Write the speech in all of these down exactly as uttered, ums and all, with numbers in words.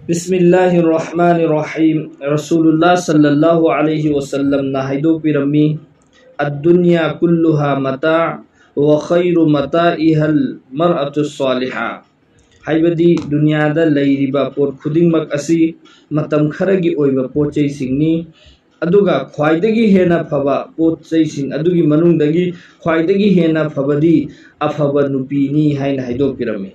ꯕꯤꯁꯃꯤꯜꯂꯥꯍꯤꯔ ꯔꯍꯃꯥꯅꯤꯔ ꯔꯍꯤꯝ꯫ ꯔꯁꯨꯂꯨꯜꯂꯥ ꯁꯜꯂꯜꯂꯥꯍꯨ ꯑꯂꯩꯍꯤ ꯋꯁꯜꯂꯝꯅ ꯍꯥꯏꯗꯣꯛꯄꯤꯔꯝꯃꯤ, "ꯑꯗꯨꯅꯤꯌꯥ ꯀꯨꯜꯂꯨꯍꯥ ꯃꯇꯥ, ꯋꯥ ꯈꯩꯔꯨ ꯃꯇꯥ ꯏꯍꯜ ꯃꯔ ꯑꯇꯨ ꯁ꯭ꯋꯥꯂꯤꯍꯥ", ꯍꯥꯏꯕꯗꯤ ꯗꯨꯅꯤꯌꯥꯗ ꯂꯩꯔꯤꯕ ꯄꯣꯠ ꯈꯨꯗꯤꯡꯃꯛ ꯑꯁꯤ ꯃꯇꯝ ꯈꯔꯒꯤ ꯑꯣꯏꯕ ꯄꯣꯠ ꯆꯩꯁꯤꯡꯅꯤ, ꯑꯗꯨꯒ ꯈ꯭ꯋꯥꯏꯗꯒꯤ ꯍꯦꯟꯅ ꯐꯕ ꯄꯣꯠ ꯆꯩꯁꯤꯡ ꯑꯗꯨꯒꯤ ꯃꯅꯨꯡꯗꯒꯤ ꯈ꯭ꯋꯥꯏꯗꯒꯤ ꯍꯦꯟꯅ ꯐꯕꯗꯤ ꯑꯐꯕ ꯅꯨꯄꯤꯅꯤ ꯍꯥꯏꯅ ꯍꯥꯏꯗꯣꯛꯄꯤꯔꯝꯃꯤ꯫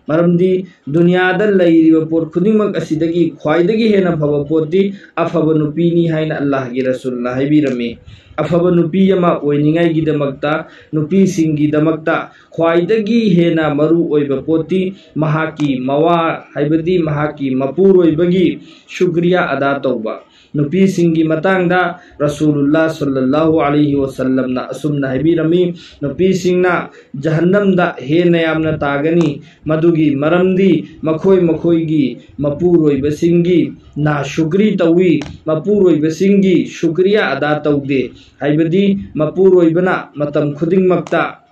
ꯃꯔꯝꯗꯤ ꯗꯨꯅꯤꯌꯥꯗ ꯂꯩꯔꯤꯕ ꯄꯣꯠ ꯈꯨꯗꯤꯡꯃꯛ ꯑꯁꯤꯗꯒꯤ ꯈ꯭ꯋꯥꯏꯗꯒꯤ ꯍꯦꯟꯅ ꯐꯕ ꯄꯣꯠꯇꯤ ꯑꯐꯕ ꯅꯨꯄꯤꯅꯤ ꯍꯥꯏꯅ ꯑꯜꯂꯥꯍꯒꯤ ꯔꯁꯨꯜꯅ ꯍꯥꯏꯕꯤꯔꯝꯃꯤ꯫ ꯑꯐꯕ ꯅꯨꯄꯤ ꯑꯃ ꯑꯣꯏꯅꯤꯡꯉꯥꯏꯒꯤꯗꯃꯛꯇ, ꯅꯨꯄꯤꯁꯤꯡꯒꯤꯗꯃꯛꯇ ꯈ꯭ꯋꯥꯏꯗꯒꯤ ꯍꯦꯟꯅ ꯃꯔꯨ ꯑꯣꯏꯕ ꯄꯣꯠꯇꯤ ꯃꯍꯥꯛꯀꯤ ꯃꯋꯥ, ꯍꯥꯏꯕꯗꯤ ꯃꯍꯥꯛꯀꯤ ꯃꯄꯨꯔꯣꯏꯕꯒꯤ ꯁꯨꯀ꯭ꯔꯤꯌꯥ ꯑꯗꯥ ꯇꯧꯕ꯫ ꯅꯨꯄꯤꯁꯤꯡꯒꯤ ꯃꯇꯥꯡꯗ ꯔꯁꯨꯂꯨꯜꯂꯥ ꯁꯜꯂꯜꯂꯥꯍꯨ ꯑꯂꯩꯍꯤ ꯋꯁꯜꯂꯝꯅ ꯑꯁꯨꯝꯅ ꯍꯥꯏꯕꯤꯔꯝꯃꯤ, "ꯅꯨꯄꯤꯁꯤꯡꯅ ꯖꯍꯟꯅꯝꯗ ꯍꯦꯟꯅ ꯌꯥꯝꯅ ꯇꯥꯒꯅꯤ꯫ ꯃꯗꯨꯒꯤ ꯃꯔꯝꯗꯤ ꯃꯈꯣꯏ ꯃꯈꯣꯏꯒꯤ ꯃꯄꯨꯔꯣꯏꯕꯁꯤꯡꯒꯤ ꯅꯥꯁꯨꯀ꯭ꯔꯤ ꯇꯧꯏ, ꯃꯄꯨꯔꯣꯏꯕꯁꯤꯡꯒꯤ ꯁꯨꯀ꯭ꯔꯤꯌꯥ ꯑꯗꯥ ꯇꯧꯗꯦ"꯫ ꯍꯥꯏꯕꯗꯤ ꯃꯄꯨꯔꯣꯏꯕꯅ ꯃꯇꯝ ꯈꯨꯗꯤꯡꯃꯛꯇ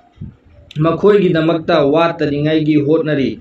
ꯃꯈꯣꯏꯒꯤꯗꯃꯛꯇ ꯋꯥꯠꯇꯅꯤꯡꯉꯥꯏꯒꯤ ꯍꯣꯠꯅꯔꯤ꯫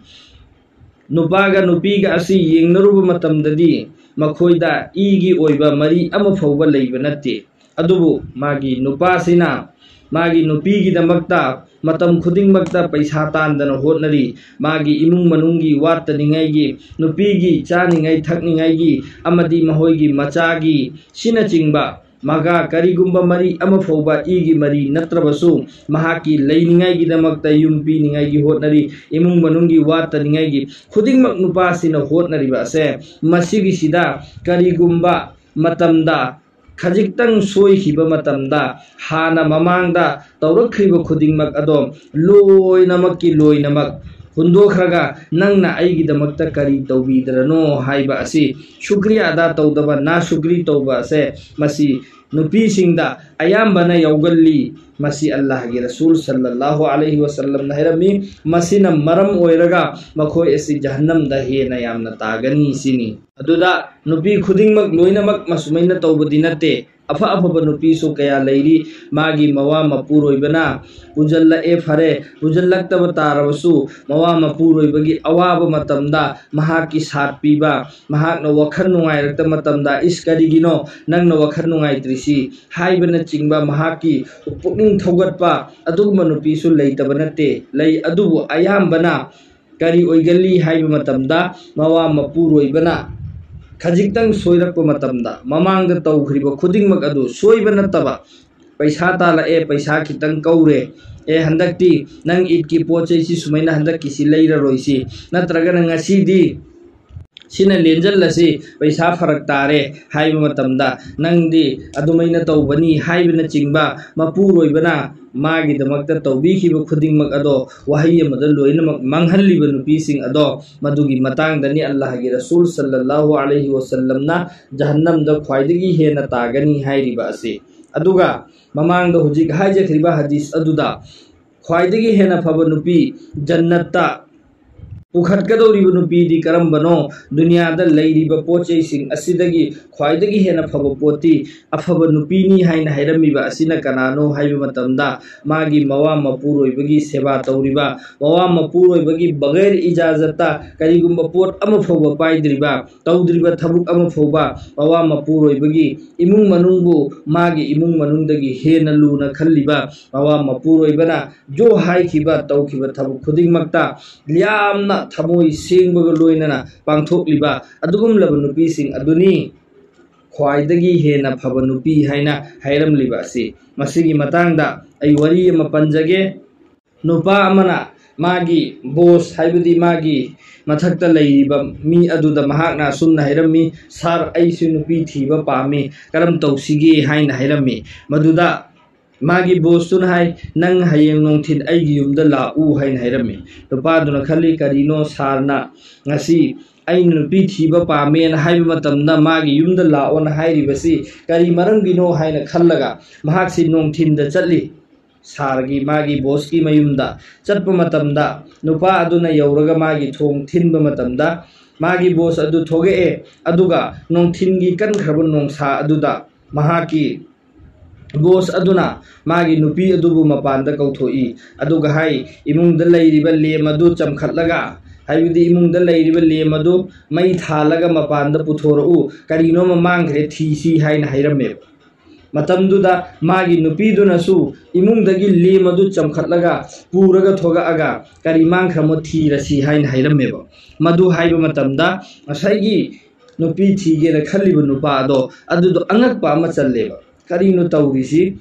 ꯅꯨꯄꯥꯒ ꯅꯨꯄꯤꯒ ꯑꯁꯤ ꯌꯦꯡꯅꯔꯨꯕ ꯃꯇꯝꯗꯗꯤ ꯃꯈꯣꯏꯗ ꯏꯒꯤ ꯑꯣꯏꯕ ꯃꯔꯤ ꯑꯃ ꯐꯥꯎꯕ ꯂꯩꯕ ꯅꯠꯇꯦ꯫ ꯑꯗꯨꯕꯨ ꯃꯥꯒꯤ ꯅꯨꯄꯥꯁꯤꯅ ꯃꯥꯒꯤ ꯅꯨꯄꯤꯒꯤꯗꯃꯛꯇ ꯃꯇꯝ ꯈꯨꯗꯤꯡꯃꯛꯇ ꯄꯩꯁꯥ ꯇꯥꯟꯗꯅ ꯍꯣꯠꯅꯔꯤ, ꯃꯥꯒꯤ ꯏꯃꯨꯡ ꯃꯅꯨꯡꯒꯤ ꯋꯥꯠꯇꯅꯤꯡꯉꯥꯏꯒꯤ, ꯅꯨꯄꯤꯒꯤ ꯆꯥꯅꯤꯡꯉꯥꯏ ꯊꯛꯅꯤꯡꯉꯥꯏꯒꯤ ꯑꯃꯗꯤ ꯃꯈꯣꯏꯒꯤ ꯃꯆꯥꯒꯤ ꯁꯤꯅꯆꯤꯡꯕ ꯃꯒꯥ ꯀꯔꯤꯒꯨꯝꯕ ꯃꯔꯤ ꯑꯃ ꯐꯥꯎꯕ ꯏꯒꯤ ꯃꯔꯤ ꯅꯠꯇ꯭ꯔꯕꯁꯨ, ꯃꯍꯥꯛꯀꯤ ꯂꯩꯅꯤꯡꯉꯥꯏꯒꯤꯗꯃꯛꯇ ꯌꯨꯝ ꯄꯤꯅꯤꯡꯉꯥꯏꯒꯤ ꯍꯣꯠꯅꯔꯤ, ꯏꯃꯨꯡ ꯃꯅꯨꯡꯒꯤ ꯋꯥꯠꯇꯅꯤꯡꯉꯥꯏꯒꯤ ꯈꯨꯗꯤꯡꯃꯛ ꯅꯨꯄꯥꯁꯤꯅ ꯍꯣꯠꯅꯔꯤꯕ ꯑꯁꯦ, ꯃꯁꯤꯒꯤꯁꯤꯗ ꯀꯔꯤꯒꯨꯝꯕ ꯃꯇꯝꯗ ꯈꯖꯤꯛꯇꯪ ꯁꯣꯏꯈꯤꯕ ꯃꯇꯝꯗ, ꯍꯥꯟꯅ ꯃꯃꯥꯡꯗ ꯇꯧꯔꯛꯈ꯭ꯔꯤꯕ ꯈꯨꯗꯤꯡꯃꯛ ꯑꯗꯣ ꯂꯣꯏꯅꯃꯛꯀꯤ ꯂꯣꯏꯅꯃꯛ ꯍꯨꯟꯗꯣꯛꯈ꯭ꯔꯒ, "ꯅꯪꯅ ꯑꯩꯒꯤꯗꯃꯛꯇ ꯀꯔꯤ ꯇꯧꯕꯤꯗ꯭ꯔꯅꯣ?" ꯍꯥꯏꯕ ꯑꯁꯤ, ꯁꯨꯀ꯭ꯔꯤꯌꯥ ꯑꯗꯥ ꯇꯧꯗꯕ, ꯅꯥꯁꯨꯀ꯭ꯔꯤ ꯇꯧꯕ ꯑꯁꯦ, ꯃꯁꯤ ꯅꯨꯄꯤꯁꯤꯡꯗ ꯑꯌꯥꯝꯕꯅ ꯌꯥꯎꯒꯜꯂꯤ꯫ ꯃꯁꯤ ꯑꯜꯂꯥꯍꯒꯤ ꯔꯁꯨꯜ ꯁꯜꯂꯜꯂꯥꯍꯨ ꯑꯂꯩꯍꯤ ꯋꯁꯜꯂꯝꯅ ꯍꯥꯏꯔꯝꯃꯤ, ꯃꯁꯤꯅ ꯃꯔꯝ ꯑꯣꯏꯔꯒ ꯃꯈꯣꯏ ꯑꯁꯤ ꯖꯍꯟꯅꯝꯗ ꯍꯦꯟꯅ ꯌꯥꯝꯅ ꯇꯥꯒꯅꯤ ꯁꯤꯅꯤ꯫ ꯑꯗꯨꯗ ꯅꯨꯄꯤ ꯈꯨꯗꯤꯡꯃꯛ ꯂꯣꯏꯅꯃꯛ ꯃꯁꯨꯃꯥꯏꯅ ꯇꯧꯕꯗꯤ ꯅꯠꯇꯦ꯫ ꯑꯐ ꯑꯐꯕ ꯅꯨꯄꯤꯁꯨ ꯀꯌꯥ ꯂꯩꯔꯤ꯫ ꯃꯥꯒꯤ ꯃꯋꯥ ꯃꯄꯨꯔꯣꯏꯕꯅ ꯄꯨꯖꯜꯂꯛꯑꯦ, ꯐꯔꯦ, ꯄꯨꯖꯜꯂꯛꯇꯕ ꯇꯥꯔꯕꯁꯨ ꯃꯋꯥ ꯃꯄꯨꯔꯣꯏꯕꯒꯤ ꯑꯋꯥꯕ ꯃꯇꯝꯗ ꯃꯍꯥꯛꯀꯤ ꯁꯥꯠ ꯄꯤꯕ, ꯃꯍꯥꯛꯅ ꯋꯥꯈꯜ ꯅꯨꯡꯉꯥꯏꯔꯛꯇ ꯃꯇꯝꯗ, "ꯏꯁ, ꯀꯔꯤꯒꯤꯅꯣ ꯅꯪꯅ ꯋꯥꯈꯜ ꯅꯨꯡꯉꯥꯏꯇ꯭ꯔꯤꯁꯤ?" ꯍꯥꯏꯕꯅꯆꯤꯡꯕ, ꯃꯍꯥꯛꯀꯤ ꯄꯨꯛꯅꯤꯡ ꯊꯧꯒꯠꯄ ꯑꯗꯨꯒꯨꯝꯕ ꯅꯨꯄꯤꯁꯨ ꯂꯩꯇꯕ ꯅꯠꯇꯦ, ꯂꯩ꯫ ꯑꯗꯨꯕꯨ ꯑꯌꯥꯝꯕꯅ ꯀꯔꯤ ꯑꯣꯏꯒꯜꯂꯤ ꯍꯥꯏꯕ ꯃꯇꯝꯗ, ꯃꯋꯥ ꯃꯄꯨꯔꯣꯏꯕꯅ ꯈꯖꯤꯛꯇꯪ ꯁꯣꯏꯔꯛꯄ ꯃꯇꯝꯗ, ꯃꯃꯥꯡꯗ ꯇꯧꯈ꯭ꯔꯤꯕ ꯈꯨꯗꯤꯡꯃꯛ ꯑꯗꯨ ꯁꯣꯏꯕ ꯅꯠꯇꯕ, ꯄꯩꯁꯥ ꯇꯥꯜꯂꯛꯑꯦ, ꯄꯩꯁꯥ ꯈꯤꯇꯪ ꯀꯧꯔꯦ, "ꯑꯦ, ꯍꯟꯗꯛꯇꯤ ꯅꯪ ꯏꯗꯀꯤ ꯄꯣꯠ ꯆꯩꯁꯤ ꯁꯨꯃꯥꯏꯅ ꯍꯟꯗꯛꯀꯤꯁꯤ ꯂꯩꯔꯔꯣꯏꯁꯤ, ꯅꯠꯇ꯭ꯔꯒꯅ ꯉꯁꯤꯗꯤ ꯁꯤꯅ ꯂꯦꯟꯖꯜꯂꯁꯤ, ꯄꯩꯁꯥ ꯐꯔꯛ ꯇꯥꯔꯦ" ꯍꯥꯏꯕ ꯃꯇꯝꯗ, "ꯅꯪꯗꯤ ꯑꯗꯨꯃꯥꯏꯅ ꯇꯧꯕꯅꯤ" ꯍꯥꯏꯕꯅꯆꯤꯡꯕ, ꯃꯄꯨꯔꯣꯏꯕꯅ ꯃꯥꯒꯤꯗꯃꯛꯇ ꯇꯧꯕꯤꯈꯤꯕ ꯈꯨꯗꯤꯡꯃꯛ ꯑꯗꯣ ꯋꯥꯍꯩ ꯑꯃꯗ ꯂꯣꯏꯅꯃꯛ ꯃꯥꯡꯍꯜꯂꯤꯕ ꯅꯨꯄꯤꯁꯤꯡ ꯑꯗꯣ, ꯃꯗꯨꯒꯤ ꯃꯇꯥꯡꯗꯅꯤ ꯑꯜꯂꯥꯍꯒꯤ ꯔꯁꯨꯜ ꯁꯜꯂꯜꯂꯥꯍꯨ ꯑꯂꯩꯍꯤ ꯋꯁꯜꯂꯝꯅ ꯖꯍꯟꯅꯝꯗ ꯈ꯭ꯋꯥꯏꯗꯒꯤ ꯍꯦꯟꯅ ꯇꯥꯒꯅꯤ ꯍꯥꯏꯔꯤꯕ ꯑꯁꯤ꯫ ꯑꯗꯨꯒ ꯃꯃꯥꯡꯗ ꯍꯧꯖꯤꯛ ꯍꯥꯏꯖꯈ꯭ꯔꯤꯕ ꯍꯗꯤꯁ ꯑꯗꯨꯗ, ꯈ꯭ꯋꯥꯏꯗꯒꯤ ꯍꯦꯟꯅ ꯐꯕ ꯅꯨꯄꯤ ꯖꯟꯅꯠꯇ ꯄꯨꯈꯠꯀꯗꯧꯔꯤꯕ ꯅꯨꯄꯤꯗꯤ ꯀꯔꯝꯕꯅꯣ? ꯗꯨꯅꯤꯌꯥꯗ ꯂꯩꯔꯤꯕ ꯄꯣꯠ ꯆꯩꯁꯤꯡ ꯑꯁꯤꯗꯒꯤ ꯈ꯭ꯋꯥꯏꯗꯒꯤ ꯍꯦꯟꯅ ꯐꯕ ꯄꯣꯠꯇꯤ ꯑꯐꯕ ꯅꯨꯄꯤꯅꯤ ꯍꯥꯏꯅ ꯍꯥꯏꯔꯝꯃꯤꯕ ꯑꯁꯤꯅ ꯀꯅꯥꯅꯣ ꯍꯥꯏꯕ ꯃꯇꯝꯗ, ꯃꯥꯒꯤ ꯃꯋꯥ ꯃꯄꯨꯔꯣꯏꯕꯒꯤ ꯁꯦꯕꯥ ꯇꯧꯔꯤꯕ, ꯃꯋꯥ ꯃꯄꯨꯔꯣꯏꯕꯒꯤ ꯕꯒꯩꯔ ꯏꯖꯥꯖꯠꯇ ꯀꯔꯤꯒꯨꯝꯕ ꯄꯣꯠ ꯑꯃ ꯐꯥꯎꯕ ꯄꯥꯏꯗ꯭ꯔꯤꯕ, ꯇꯧꯗ꯭ꯔꯤꯕ ꯊꯕꯛ ꯑꯃ ꯐꯥꯎꯕ, ꯃꯋꯥ ꯃꯄꯨꯔꯣꯏꯕꯒꯤ ꯏꯃꯨꯡ ꯃꯅꯨꯡꯕꯨ ꯃꯥꯒꯤ ꯏꯃꯨꯡ ꯃꯅꯨꯡꯗꯒꯤ ꯍꯦꯟꯅ ꯂꯨꯅ ꯈꯜꯂꯤꯕ, ꯃꯋꯥ ꯃꯄꯨꯔꯣꯏꯕꯅ ꯖꯣ ꯍꯥꯏꯈꯤꯕ, ꯇꯧꯈꯤꯕ ꯊꯕꯛ ꯈꯨꯗꯤꯡꯃꯛꯇ ꯌꯥꯝꯅ ꯊꯃꯣꯏ ꯁꯦꯡꯕꯒ ꯂꯣꯏꯅꯅ ꯄꯥꯡꯊꯣꯛꯂꯤꯕ ꯑꯗꯨꯒꯨꯝꯂꯕ ꯅꯨꯄꯤꯁꯤꯡ ꯑꯗꯨꯅꯤ ꯈ꯭ꯋꯥꯏꯗꯒꯤ ꯍꯦꯟꯅ ꯐꯕ ꯅꯨꯄꯤ ꯍꯥꯏꯅ ꯍꯥꯏꯔꯝꯂꯤꯕ ꯑꯁꯤ꯫ ꯃꯁꯤꯒꯤ ꯃꯇꯥꯡꯗ ꯑꯩ ꯋꯥꯔꯤ ꯑꯃ ꯄꯟꯖꯒꯦ꯫ ꯅꯨꯄꯥ ꯑꯃꯅ ꯃꯥꯒꯤ ꯕꯣꯁ, ꯍꯥꯏꯕꯗꯤ ꯃꯥꯒꯤ ꯃꯊꯛꯇ ꯂꯩꯔꯤꯕ ꯃꯤ ꯑꯗꯨꯗ ꯃꯍꯥꯛꯅ ꯑꯁꯨꯝꯅ ꯍꯥꯏꯔꯝꯃꯤ, "ꯁꯥꯔ, ꯑꯩꯁꯨ ꯅꯨꯄꯤ ꯊꯤꯕ ꯄꯥꯝꯃꯤ, ꯀꯔꯝ ꯇꯧꯁꯤꯒꯦ?" ꯍꯥꯏꯅ ꯍꯥꯏꯔꯝꯃꯤ꯫ ꯃꯗꯨꯗ ꯃꯥꯒꯤ ꯕꯣꯁꯇꯨꯅ ꯍꯥꯏ, "ꯅꯪ ꯍꯌꯦꯡ ꯅꯨꯡꯊꯤꯜ ꯑꯩꯒꯤ ꯌꯨꯝꯗ ꯂꯥꯛꯎ" ꯍꯥꯏꯅ ꯍꯥꯏꯔꯝꯃꯤ꯫ ꯅꯨꯄꯥꯗꯨꯅ ꯈꯜꯂꯤ, "ꯀꯔꯤꯅꯣ ꯁꯥꯔꯅ ꯉꯁꯤ ꯑꯩꯅ ꯅꯨꯄꯤ ꯊꯤꯕ ꯄꯥꯝꯃꯦꯅ ꯍꯥꯏꯕ ꯃꯇꯝꯗ ꯃꯥꯒꯤ ꯌꯨꯝꯗ ꯂꯥꯛꯑꯣꯅ ꯍꯥꯏꯔꯤꯕꯁꯤ ꯀꯔꯤ ꯃꯔꯝꯒꯤꯅꯣ?" ꯍꯥꯏꯅ ꯈꯜꯂꯒ ꯃꯍꯥꯛꯁꯤ ꯅꯨꯡꯊꯤꯟꯗ ꯆꯠꯂꯤ꯫ ꯁꯥꯔꯒꯤ, ꯃꯥꯒꯤ ꯕꯣꯁꯀꯤ ꯃꯌꯨꯝꯗ ꯆꯠꯄ ꯃꯇꯝꯗ, ꯅꯨꯄꯥ ꯑꯗꯨꯅ ꯌꯧꯔꯒ ꯃꯥꯒꯤ ꯊꯣꯡ ꯊꯤꯟꯕ ꯃꯇꯝꯗ, ꯃꯥꯒꯤ ꯕꯣꯁ ꯑꯗꯨ ꯊꯣꯛꯂꯛꯑꯦ꯫ ꯑꯗꯨꯒ ꯅꯨꯡꯊꯤꯟꯒꯤ ꯀꯟꯈ꯭ꯔꯕ ꯅꯣꯡꯁꯥ ꯑꯗꯨꯗ ꯃꯍꯥꯛꯀꯤ ꯕꯣꯁ ꯑꯗꯨꯅ ꯃꯥꯒꯤ ꯅꯨꯄꯤ ꯑꯗꯨꯕꯨ ꯃꯄꯥꯟꯗ ꯀꯧꯊꯣꯛꯏ, ꯑꯗꯨꯒ ꯍꯥꯏ, "ꯏꯃꯨꯡꯗ ꯂꯩꯔꯤꯕ ꯂꯦꯝ ꯑꯗꯨ ꯆꯝꯈꯠꯂꯒ, ꯍꯥꯏꯕꯗꯤ ꯏꯃꯨꯡꯗ ꯂꯩꯔꯤꯕ ꯂꯦꯝ ꯑꯗꯨ ꯃꯩ ꯊꯥꯜꯂꯒ ꯃꯄꯥꯟꯗ ꯄꯨꯊꯣꯔꯛꯎ, ꯀꯔꯤꯅꯣꯃ ꯃꯥꯡꯈ꯭ꯔꯦ, ꯊꯤꯁꯤ" ꯍꯥꯏꯅ ꯍꯥꯏꯔꯝꯃꯦꯕ꯫ ꯃꯇꯝꯗꯨꯗ ꯃꯥꯒꯤ ꯅꯨꯄꯤꯗꯨꯅꯁꯨ ꯏꯃꯨꯡꯗꯒꯤ ꯂꯦꯝ ꯑꯗꯨ ꯆꯝꯈꯠꯂꯒ ꯄꯨꯔꯒ ꯊꯣꯛꯂꯛꯑꯒ, "ꯀꯔꯤ ꯃꯥꯡꯈ꯭ꯔꯃꯣ ꯊꯤꯔꯁꯤ" ꯍꯥꯏꯅ ꯍꯥꯏꯔꯝꯃꯦꯕ꯫ ꯃꯗꯨ ꯍꯥꯏꯕ ꯃꯇꯝꯗ ꯉꯁꯥꯏꯒꯤ ꯅꯨꯄꯤ ꯊꯤꯒꯦꯅ ꯈꯜꯂꯤꯕ ꯅꯨꯄꯥ ꯑꯗꯣ, ꯑꯗꯨꯗꯣ ꯑꯉꯛꯄ ꯑꯃ ꯆꯜꯂꯦꯕ꯫ "ꯀꯔꯤꯅꯣ ꯇꯧꯔꯤꯁꯤ?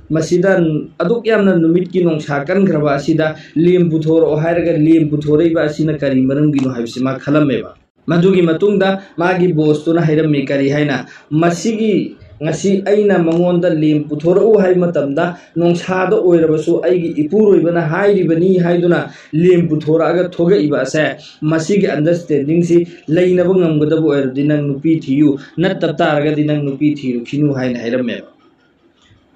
ꯃꯁꯤꯗ ꯑꯗꯨꯛ ꯌꯥꯝꯅ ꯅꯨꯃꯤꯠꯀꯤ ꯅꯣꯡꯁꯥ ꯀꯟꯈ꯭ꯔꯕ ꯑꯁꯤꯗ ꯂꯦꯝ ꯄꯨꯊꯣꯔꯛꯑꯣ ꯍꯥꯏꯔꯒ ꯂꯦꯝ ꯄꯨꯊꯣꯔꯛꯏꯕ ꯑꯁꯤꯅ ꯀꯔꯤ ꯃꯔꯝꯒꯤꯅꯣ?" ꯍꯥꯏꯕꯁꯤ ꯃꯥ ꯈꯜꯂꯝꯃꯦꯕ꯫ ꯃꯗꯨꯒꯤ ꯃꯇꯨꯡꯗ ꯃꯥꯒꯤ ꯕꯣꯁꯇꯨꯅ ꯍꯥꯏꯔꯝꯃꯤ ꯀꯔꯤ ꯍꯥꯏꯅ, "ꯃꯁꯤꯒꯤ, ꯉꯁꯤ ꯑꯩꯅ ꯃꯉꯣꯟꯗ ꯂꯦꯝ ꯄꯨꯊꯣꯔꯛꯎ ꯍꯥꯏꯕ ꯃꯇꯝꯗ, ꯅꯣꯡꯁꯥꯗ ꯑꯣꯏꯔꯕꯁꯨ, ꯑꯩꯒꯤ ꯏꯄꯨꯔꯣꯏꯕꯅ ꯍꯥꯏꯔꯤꯕꯅꯤ ꯍꯥꯏꯗꯨꯅ ꯂꯦꯝ ꯄꯨꯊꯣꯔꯛꯑꯒ ꯊꯣꯛꯂꯛꯏꯕ ꯑꯁꯦ, ꯃꯁꯤꯒꯤ ꯑꯟꯗꯔꯁ꯭ꯇꯦꯟꯗꯤꯡꯁꯤ ꯂꯩꯅꯕ ꯉꯝꯒꯗꯕ ꯑꯣꯏꯔꯗꯤ ꯅꯪ ꯅꯨꯄꯤ ꯊꯤꯌꯨ, ꯅꯠꯇꯕ ꯇꯥꯔꯒꯗꯤ ꯅꯪ ꯅꯨꯄꯤ ꯊꯤꯔꯨꯈꯤꯅꯨ" ꯍꯥꯏꯅ ꯍꯥꯏꯔꯝꯃꯦꯕ꯫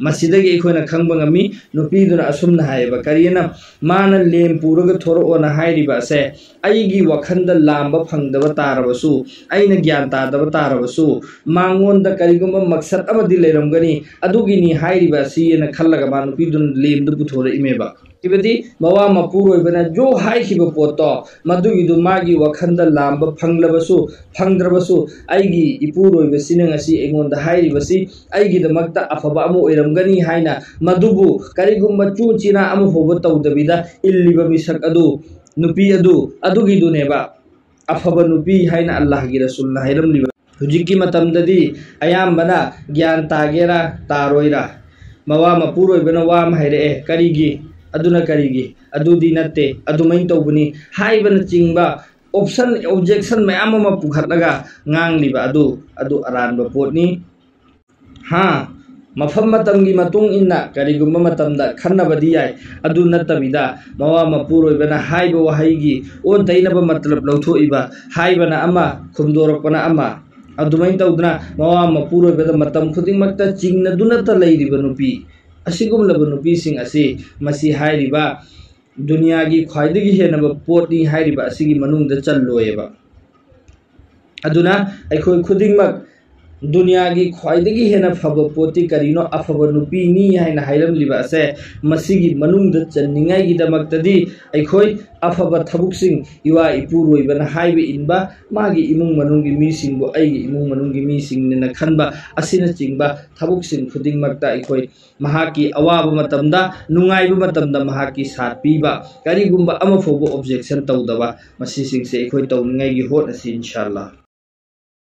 ꯃꯁꯤꯗꯒꯤ ꯑꯩꯈꯣꯏꯅ ꯈꯪꯕ ꯉꯝꯃꯤ, ꯅꯨꯄꯤꯗꯨꯅ ꯑꯁꯨꯝꯅ ꯍꯥꯏꯌꯦꯕ, ꯀꯔꯤꯅ, "ꯃꯥꯅ ꯂꯦꯝ ꯄꯨꯔꯒ ꯊꯣꯔꯛꯑꯣꯅ ꯍꯥꯏꯔꯤꯕ ꯑꯁꯦ ꯑꯩꯒꯤ ꯋꯥꯈꯜꯗ ꯂꯥꯝꯕ ꯐꯪꯗꯕ ꯇꯥꯔꯕꯁꯨ, ꯑꯩꯅ ꯒ꯭ꯌꯥꯟ ꯇꯥꯗꯕ ꯇꯥꯔꯕꯁꯨ, ꯃꯉꯣꯟꯗ ꯀꯔꯤꯒꯨꯝꯕ ꯃꯛꯁꯠ ꯑꯃꯗꯤ ꯂꯩꯔꯝꯒꯅꯤ, ꯑꯗꯨꯒꯤꯅꯤ ꯍꯥꯏꯔꯤꯕ ꯑꯁꯤꯅ" ꯈꯜꯂꯒ ꯃꯥ ꯅꯨꯄꯤꯗꯨꯅ ꯂꯦꯝꯗꯨ ꯄꯨꯊꯣꯔꯛꯏꯃꯦꯕ꯫ ꯍꯥꯏꯕꯗꯤ ꯃꯋꯥ ꯃꯄꯨꯔꯣꯏꯕꯅ ꯖꯣ ꯍꯥꯏꯈꯤꯕ ꯄꯣꯠꯇꯣ, ꯃꯗꯨꯒꯤꯗꯨ ꯃꯥꯒꯤ ꯋꯥꯈꯜꯗ ꯂꯥꯝꯕ ꯐꯪꯂꯕꯁꯨ ꯐꯪꯗ꯭ꯔꯕꯁꯨ, ꯑꯩꯒꯤ ꯏꯄꯨꯔꯣꯏꯕꯁꯤꯅ ꯉꯁꯤ ꯑꯩꯉꯣꯟꯗ ꯍꯥꯏꯔꯤꯕꯁꯤ ꯑꯩꯒꯤꯗꯃꯛꯇ ꯑꯐꯕ ꯑꯃ ꯑꯣꯏꯔꯝꯒꯅꯤ ꯍꯥꯏꯅ, ꯃꯗꯨꯕꯨ ꯀꯔꯤꯒꯨꯝꯕ ꯆꯨ ꯆꯤꯅꯥ ꯑꯃ ꯐꯥꯎꯕ ꯇꯧꯗꯕꯤꯗ ꯏꯜꯂꯤꯕ ꯃꯤꯁꯛ ꯑꯗꯨ, ꯅꯨꯄꯤ ꯑꯗꯨ, ꯑꯗꯨꯒꯤꯗꯨꯅꯦꯕ ꯑꯐꯕ ꯅꯨꯄꯤ ꯍꯥꯏꯅ ꯑꯜꯂꯥꯍꯒꯤ ꯔꯁꯨꯜꯅ ꯍꯥꯏꯔꯝꯂꯤꯕ꯫ ꯍꯧꯖꯤꯛꯀꯤ ꯃꯇꯝꯗꯗꯤ ꯑꯌꯥꯝꯕꯅ ꯒ꯭ꯌꯥꯟ ꯇꯥꯒꯦꯔꯥ ꯇꯥꯔꯣꯏꯔꯥ, ꯃꯋꯥ ꯃꯄꯨꯔꯣꯏꯕꯅ ꯋꯥ ꯑꯃ ꯍꯥꯏꯔꯛꯑꯦ, "ꯀꯔꯤꯒꯤ? ꯑꯗꯨꯅ ꯀꯔꯤꯒꯤ? ꯑꯗꯨꯗꯤ ꯅꯠꯇꯦ, ꯑꯗꯨꯃꯥꯏꯅ ꯇꯧꯕꯅꯤ" ꯍꯥꯏꯕꯅꯆꯤꯡꯕ ꯑꯣꯞꯁꯟ, ꯑꯣꯕꯖꯦꯛꯁꯟ ꯃꯌꯥꯝ ꯑꯃ ꯄꯨꯈꯠꯂꯒ ꯉꯥꯡꯂꯤꯕ ꯑꯗꯨ, ꯑꯗꯨ ꯑꯔꯥꯟꯕ ꯄꯣꯠꯅꯤ꯫ ꯍꯥ, ꯃꯐꯝ ꯃꯇꯝꯒꯤ ꯃꯇꯨꯡ ꯏꯟꯅ ꯀꯔꯤꯒꯨꯝꯕ ꯃꯇꯝꯗ ꯈꯟꯅꯕꯗꯤ ꯌꯥꯏ, ꯑꯗꯨ ꯅꯠꯇꯕꯤꯗ ꯃꯋꯥ ꯃꯄꯨꯔꯣꯏꯕꯅ ꯍꯥꯏꯕ ꯋꯥꯍꯩꯒꯤ ꯑꯣꯟ ꯇꯩꯅꯕ ꯃꯇꯂꯕ ꯂꯧꯊꯣꯛꯏꯕ, ꯍꯥꯏꯕꯅ ꯑꯃ, ꯈꯨꯝꯗꯣꯔꯛꯄꯅ ꯑꯃ, ꯑꯗꯨꯃꯥꯏꯅ ꯇꯧꯗꯅ ꯃꯋꯥ ꯃꯄꯨꯔꯣꯏꯕꯗ ꯃꯇꯝ ꯈꯨꯗꯤꯡꯃꯛꯇ ꯆꯤꯡꯅꯗꯨꯅꯇ ꯂꯩꯔꯤꯕ ꯅꯨꯄꯤ, ꯑꯁꯤꯒꯨꯝꯂꯕ ꯅꯨꯄꯤꯁꯤꯡ ꯑꯁꯤ ꯃꯁꯤ ꯍꯥꯏꯔꯤꯕ ꯗꯨꯅꯤꯌꯥꯒꯤ ꯈ꯭ꯋꯥꯏꯗꯒꯤ ꯍꯦꯟꯅꯕ ꯄꯣꯠꯅꯤ ꯍꯥꯏꯔꯤꯕ ꯑꯁꯤꯒꯤ ꯃꯅꯨꯡꯗ ꯆꯜꯂꯣꯏꯑꯕ꯫ ꯑꯗꯨꯅ ꯑꯩꯈꯣꯏ ꯈꯨꯗꯤꯡꯃꯛ ꯗꯨꯅꯤꯌꯥꯒꯤ ꯈ꯭ꯋꯥꯏꯗꯒꯤ ꯍꯦꯟꯅ ꯐꯕ ꯄꯣꯠꯇꯤ ꯀꯔꯤꯅꯣ? ꯑꯐꯕ ꯅꯨꯄꯤꯅꯤ ꯍꯥꯏꯅ ꯍꯥꯏꯔꯝꯂꯤꯕ ꯑꯁꯦ, ꯃꯁꯤꯒꯤ ꯃꯅꯨꯡꯗ ꯆꯟꯅꯤꯡꯉꯥꯏꯒꯤꯗꯃꯛꯇꯗꯤ ꯑꯩꯈꯣꯏ ꯑꯐꯕ ꯊꯕꯛꯁꯤꯡ, ꯏꯋꯥ ꯏꯄꯨꯔꯣꯏꯕꯅ ꯍꯥꯏꯕ ꯏꯟꯕ, ꯃꯥꯒꯤ ꯏꯃꯨꯡ ꯃꯅꯨꯡꯒꯤ ꯃꯤꯁꯤꯡꯕꯨ ꯑꯩꯒꯤ ꯏꯃꯨꯡ ꯃꯅꯨꯡꯒꯤ ꯃꯤꯁꯤꯡꯅꯤꯅ ꯈꯟꯕ ꯑꯁꯤꯅꯆꯤꯡꯕ ꯊꯕꯛꯁꯤꯡ ꯈꯨꯗꯤꯡꯃꯛꯇ ꯑꯩꯈꯣꯏ ꯃꯍꯥꯛꯀꯤ ꯑꯋꯥꯕ ꯃꯇꯝꯗ, ꯅꯨꯡꯉꯥꯏꯕ ꯃꯇꯝꯗ ꯃꯍꯥꯛꯀꯤ ꯁꯥꯠ ꯄꯤꯕ, ꯀꯔꯤꯒꯨꯝꯕ ꯑꯃ ꯐꯥꯎꯕ objection ꯇꯧꯗꯕ, ꯃꯁꯤꯁꯤꯡꯁꯦ ꯑꯩꯈꯣꯏ ꯇꯧꯅꯤꯡꯉꯥꯏꯒꯤ ꯍꯣꯠꯅꯁꯤ, ꯏꯟꯁꯥ ꯑꯜꯂꯥ꯫